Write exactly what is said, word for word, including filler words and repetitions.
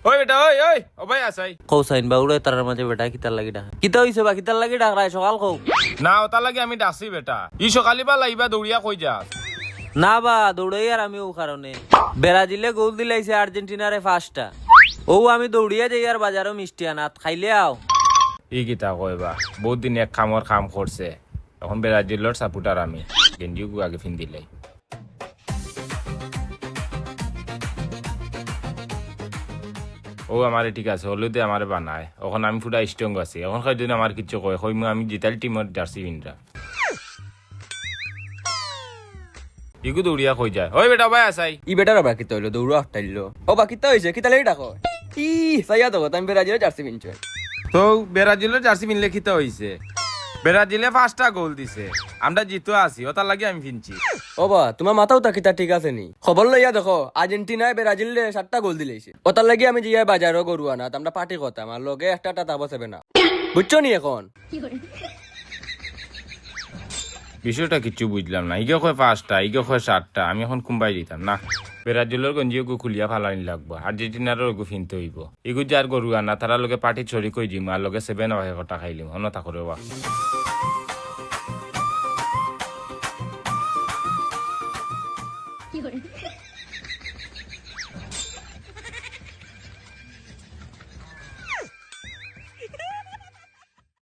ওই বেটা, ওই, ওই, ও ভাই আছাই। কও চাইন বা, উড়ে তারার মাঝে বেটা কিতার লাগি ডাক? কিতা অইছে বা, কিতার লাগি ডাকরায়? সকাল কও। না, ওতার লাগি আমি ডাকছি বেটা। ই সকালি বা লাইবা দৌড়িয়া কই যাস? না বা, দৌড়াইয়ার আমি অউ কারণে। ব্রাজিলে গোল দিলাইছে আর্জেন্টিনারে পাঁচটা। অউ আমি দৌড়িয়া যাইয়ার বাজারো মিষ্টি আনাত, খাইলে আও। ই কিতা কয় বা, বউত দিন এক কামর কাম করছে। অখন ব্রাজিলর সাপোর্টার আমি, গেঞ্জিগু আগে ফিন্দিলাই। অউ আমারে ঠিক আছে, হলুদে আমারে বানায়। অখন আমি পুরা স্ট্রং আছি। অখন কয়দিন আমার কিচ্ছু কয়, কইমু আমি জিতাইল টিমর জার্সি ফিন্দরা। ইগু দৌড়িয়া কই যায়? ওই বেটা, ভাই আছাই। ই বেটার আবার কিতা অইলো? দৌড়া হটাইলো। ও বা, কিতা অইছে? কিতা লাগি ডাকো? ই, চাইয়া দেখো, আমি ব্রাজিলর জার্সি ফিনছি। তো ব্রাজিলর জার্সি ফিনলে কিতা অইছে? ব্রাজিলে পাঁচটা গোল দিছে, আমরা জিতো আছি, ওতার লাগি আমি ফিনছি। ও বা, তুমার মাথাও তা কিতা ঠিক আছে নি? খবর লইয়া দেখো, আর্জেন্টিনায় ব্রাজিলরে সাতটা গোল দিলাইছে, ওতার লাগি আমি যাইয়ার বাজারো গরু আনাত, আমরা পার্টি করতাম, আর লগে একটা টাটা বসে না, বুঝছো নি? অখন বিষয়টা কিচ্ছু বুঝলাম না। ইগে কয় পাঁচটা, ইগে কয় সাতটা, আমি অখন কুনবায় দিতাম না। ব্রাজিলর গেঞ্জিগু খুলিয়া ফালানি লাগবো, আর্জেন্টিনারও ওগু ফিনতে অইবো। ইগু যার গরু আনা, তারার লগে পার্টি শরিক অই যিমু, আর লগে সেভেন আপ একটা খাইলিমু, হনো তা করে ওয়া।